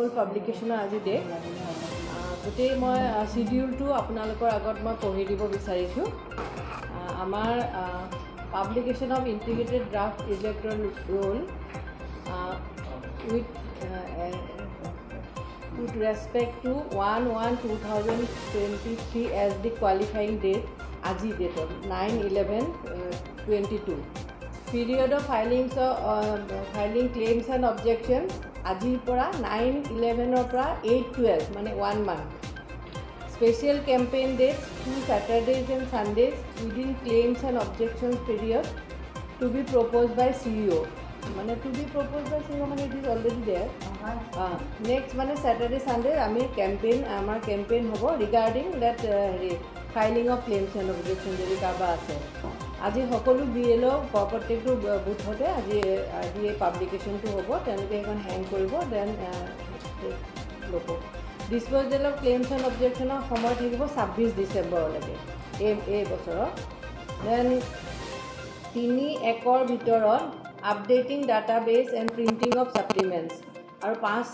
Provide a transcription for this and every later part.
Roll পাব্লিকেশ্যনৰ আজি date. গোটেই মই চিডিউলটো আপোনালোকৰ আগত মই পঢ়ি দিব বিচাৰিছোঁ। আমাৰ publication of integrated draft electoral roll with respect to 1/1/2023 as the qualifying date, আজি ডেটত 9/11/22, period of filing claims and objection আজিৰ পৰা 9/11ৰ পৰা 8/12, মানে one month. Special campaign dates, two Saturdays and Sundays within claims and objections period to be proposed by CEO. মানে to be proposed by CEO মানে it is already there. Next মানে Saturday Sunday আমি campaign, আমাৰ campaign হ'ব regarding that হেৰি filing of claims and objection যদি কাৰোবাৰ আছে। আজি সকলো বি এল অ' প্ৰত্যেকটো বুথতে আজি এই পাব্লিকেশ্যনটো হ'ব। তেওঁলোকে সেইখন হেং কৰিব, then ল'ব। ডিছপ'জেল অফ ক্লেইমছ এণ্ড অবজেকশ্যনৰ সময় থাকিব 26 ডিচেম্বৰলৈকে এই বছৰৰ। Then 3/1ৰ ভিতৰত updating database and printing of supplements আৰু 5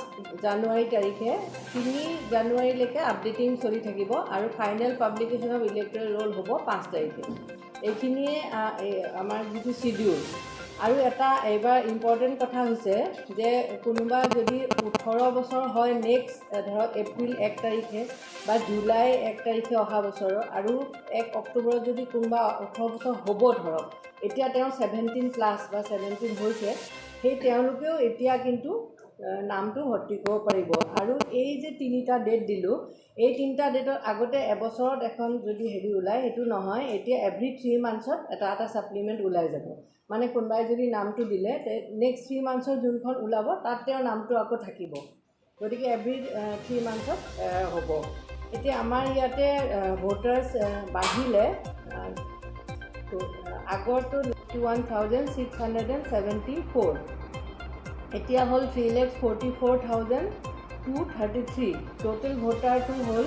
জানুৱাৰী তাৰিখে, 3 জানুৱাৰীলৈকে আপডেটিং চলি থাকিব আৰু final publication of electoral roll হ'ব 5 তাৰিখে। এইখিনিয়ে আমাৰ যিটো চিডিউল। আৰু এটা এইবাৰ ইম্পৰ্টেণ্ট কথা হৈছে যে কোনোবা যদি 18 বছৰ হয় নেক্সট ধৰক এপ্ৰিল 1 তাৰিখে বা জুলাই 1 তাৰিখে অহা বছৰৰ আৰু 1 অক্টোবৰত যদি কোনোবা 18 বছৰ হ'ব, ধৰক এতিয়া তেওঁ 17 প্লাছ বা 17 হৈছে, সেই তেওঁলোকেও এতিয়া কিন্তু নামটো ভৰ্তি কৰিব পাৰিব। আৰু এই যে তিনিটা ডেট দিলোঁ, এই তিনিটা ডেটত আগতে এবছৰত এখন যদি হেৰি ওলায়, সেইটো নহয়। এতিয়া এভৰি 3 মান্থছত এটা এটা ছাপ্লিমেণ্ট ওলাই যাব। মানে কোনোবাই যদি নামটো দিলে, নেক্সট 3 মান্থছৰ যোনখন ওলাব তাত তেওঁৰ নামটো আকৌ থাকিব। গতিকে এভৰি 3 মান্থছত হ'ব। এতিয়া আমাৰ ইয়াতে ভোটাৰ্ছ বাঢ়িলে। তো আগৰটো 1,674, এতিয়া হ'ল 3,44,233। Total ভোটাৰটো হ'ল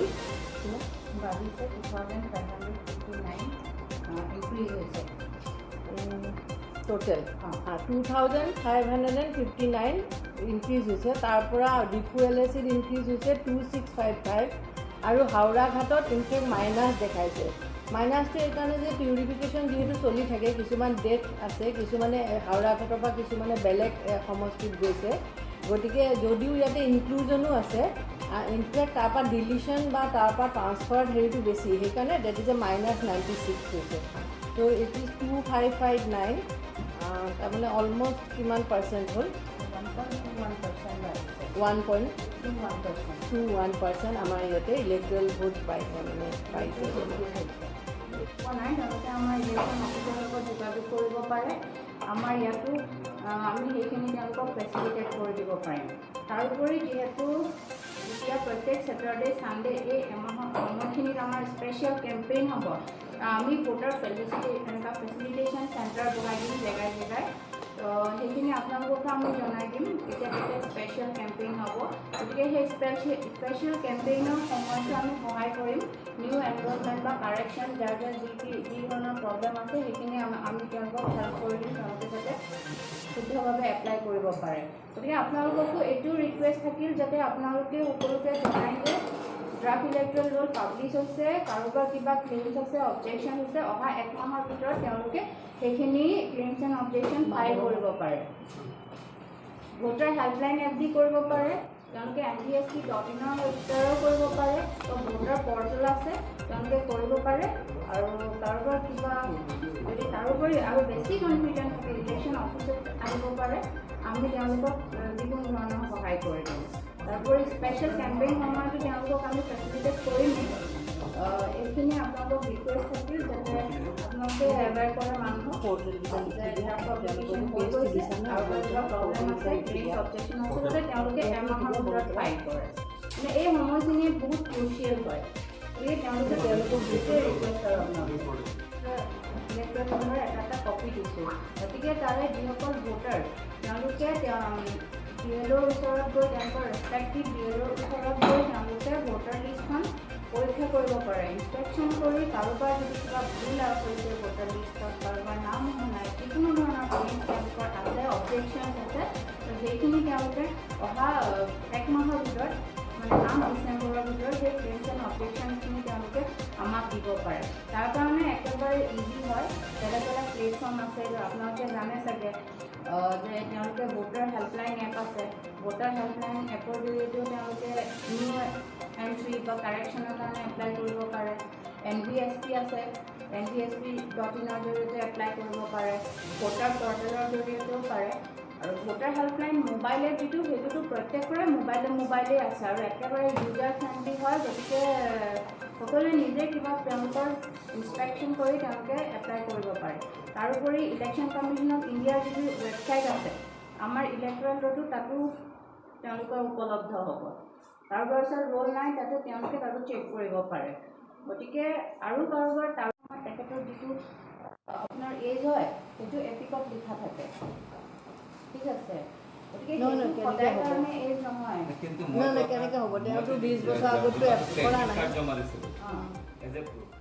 কিমান? বাঢ়িছে, 2,559 increase হৈছে। টোটেল অঁ। 2,559 increase হৈছে। তাৰ পৰা ডিফু এল এ চিত ইনক্ৰিজ হৈছে 2655 আৰু হাওৰাঘাটত ইনফেক্ট মাইনাছ দেখাইছে। মাইনাছটো এইকাৰণে যে পিউৰিফিকেশ্যন যিহেতু চলি থাকে, কিছুমান ডেথ আছে, কিছুমানে হাওৰাঘাটৰ পৰা কিছুমানে বেলেগ সমষ্টিত গৈছে। গতিকে যদিও ইয়াতে ইনক্লুজনো আছে, ইনফেক্ট তাৰপৰা ডিলিশ্যন বা তাৰপৰা ট্ৰান্সফাৰ হেৰিটো বেছি, সেইকাৰণে that is a minus 96 হৈছে। ত' it is 2559, তাৰমানে অলমষ্ট কিমান পাৰ্চেণ্ট হ'ল? 1.21% বাঢ়িছে। One point 21%. 21% আমাৰ ইয়াতে ইলেক্ট্ৰেল ভোট পাই মানে পাইছে। পোৱা নাই, তেওঁলোকে আমাৰ ইলেকশ্যন অফিচৰ লগত যোগাযোগ কৰিব পাৰে। আমাৰ ইয়াতো আমি সেইখিনি তেওঁলোকক ফেচিলিটেট কৰি দিব পাৰিম। তাৰোপৰি যিহেতু এতিয়া প্ৰত্যেক ছেটাৰডে ছানডে এই এমাহৰ সময়খিনিত আমাৰ স্পেচিয়েল কেম্পেইন হ'ব, আমি ভোটাৰ এনেকুৱা ফেচিলিটেশ্যন চেণ্টাৰ বহাই দিম জেগাই জেগাই। তো সেইখিনি আপোনালোককো আমি জনাই দিম কেতিয়া কেতিয়া স্পেচিয়েল কেম্পেইন হ'ব। গতিকে সেই স্পেচিয়েল কেম্পেইনৰ সময়টো আমি সহায় কৰিম। নিউ এনৰলমেণ্ট বা কাৰেকশ্যন, যাৰ যাৰ যি যি যি ধৰণৰ প্ৰব্লেম আছে, সেইখিনি আমি তেওঁলোকক হেল্প কৰি দিম, তেওঁলোকে যাতে শুদ্ধভাৱে এপ্লাই কৰিব পাৰে। গতিকে আপোনালোককো এইটো ৰিকুৱেষ্ট থাকিল যাতে আপোনালোকে সকলোকে জনাই যে ড্ৰাফ্ট ইলেক্ট্ৰেল ৰোল পাব্লিছ হৈছে, কাৰোবাৰ কিবা ক্লেইমছ আছে, অবজেকশ্যন হৈছে, অহা এক মাহৰ ভিতৰত তেওঁলোকে সেইখিনি ক্লেইমছ এণ্ড অবজেকশ্যন ফাইল কৰিব পাৰে। ভোটাৰ হেল্পলাইন এপ দি কৰিব পাৰে, তেওঁলোকে এনভিএছপি.ইনৰ ৱেবছাইটো কৰিব পাৰে, তো ভোটাৰ পৰ্টেল আছে, তেওঁলোকে কৰিব পাৰে। আৰু কাৰোবাৰ কিবা যদি তাৰোপৰি আৰু বেছি কনফিউজন থাকে, ইলেকশ্যন অফিচত আহিব পাৰে, আমি তেওঁলোকক যিকোনো ধৰণৰ সহায় কৰি দিম। তাৰোপৰি স্পেচিয়েল কেম্পেইন সময়তো তেওঁলোকক আমি ফেচিলিটেট কৰিমেই। এইখিনি আপোনালোকক ৰিকুৱেষ্ট থাকিল যাতে আপোনালোকে এৱেৰ কৰে মানুহক যে পাব্লিকেশ্যন হৈ গৈছে, কাৰোবাৰ কিবা প্ৰব্লেম আছে, ক্লেইমছ অবজেকশ্যন আছে, যাতে তেওঁলোকে এমাহৰ ভিতৰত ফাইল কৰে। মানে এই সময়খিনিয়ে বহুত ক্ৰুচিয়েল হয়। গতিকে তেওঁলোকক গোটেই ৰিকুৱেষ্ট আৰু আপোনালোকক ইলেক্ট্ৰেল ৰোলৰ এটা এটা কপি দিছোঁ। গতিকে তাৰে যিসকল ভোটাৰ, তেওঁলোকে বি এল অ'ৰ ওচৰত গৈ, তেওঁলোকৰ ৰেচপেক্টিভ বি এল অ'ৰ ওচৰত গৈ তেওঁলোকে ভোটাৰ লিষ্টখন পৰীক্ষা কৰিব পাৰে। ইনস্পেকশ্যন কৰি কাৰোবাৰ যদি কিবা ভুল হৈছে ভোটাৰ লিষ্টত, কাৰোবাৰ নাম অহা নাই, যিকোনো ধৰণৰ ক্লেইম তেওঁলোকৰ আছে, অবজেকশ্যনছ আছে, সেইখিনি তেওঁলোকে অহা এক মাহৰ ভিতৰত, মানে 8 ডিচেম্বৰৰ ভিতৰত সেই ক্লেইমছ এণ্ড অবজেকশ্যনখিনি তেওঁলোকে আমাক দিব পাৰে। তাৰ কাৰণে একেবাৰে ইজি হয়। বেলেগ বেলেগ প্লেটফৰ্ম আছে, আপোনালোকে জানে চাগে যে তেওঁলোকে ভোটাৰ হেল্পলাইন এপ আছে। ভোটাৰ হেল্পলাইন এপৰ জৰিয়তেও তেওঁলোকে নিউ এণ্ট্ৰি বা কাৰেকশ্যনৰ কাৰণে এপ্লাই কৰিব পাৰে। এনভিএছপি আছে, nvsp.inৰ জৰিয়তে এপ্লাই কৰিব পাৰে, ভোটাৰ পৰ্টেলৰ জৰিয়তেও পাৰে। আৰু ভোটাৰ হেল্পলাইন মোবাইল এপ যিটো, সেইটোতো প্ৰত্যেকৰে মোবাইলে মোবাইলেই আছে আৰু একেবাৰে ইউজাৰ ফ্ৰেণ্ডলি হয়। গতিকে সকলোৱে নিজে কিবা তেওঁলোকৰ ইনস্পেকশ্যন কৰি তেওঁলোকে এপ্লাই কৰিব পাৰে। তাৰোপৰি ইলেকশ্যন কমিশ্যন অফ ইণ্ডিয়াৰ যিটো ৱেবছাইট আছে, আমাৰ ইলেক্ট্ৰেল ৰোলটো তাতো তেওঁলোকৰ উপলব্ধ হ'ব। কাৰোবাৰ ওচৰত ৰোল নাই, তাতে তেওঁলোকে তাতো চেক কৰিব পাৰে। গতিকে আৰু কাৰোবাৰ তাৰ তেখেতৰ যিটো আপোনাৰ এজ হয়, সেইটো এপিকত লিখা থাকে, ঠিক আছে? গতিকে সেইটো সদায় কাৰণে এজ নহয়। নহয়, কেনেকৈ হ'ব? তেওঁতো 20 বছৰ আগততো কৰা নাই। জমা দিছিলোঁ এজ এ প্ৰুফ।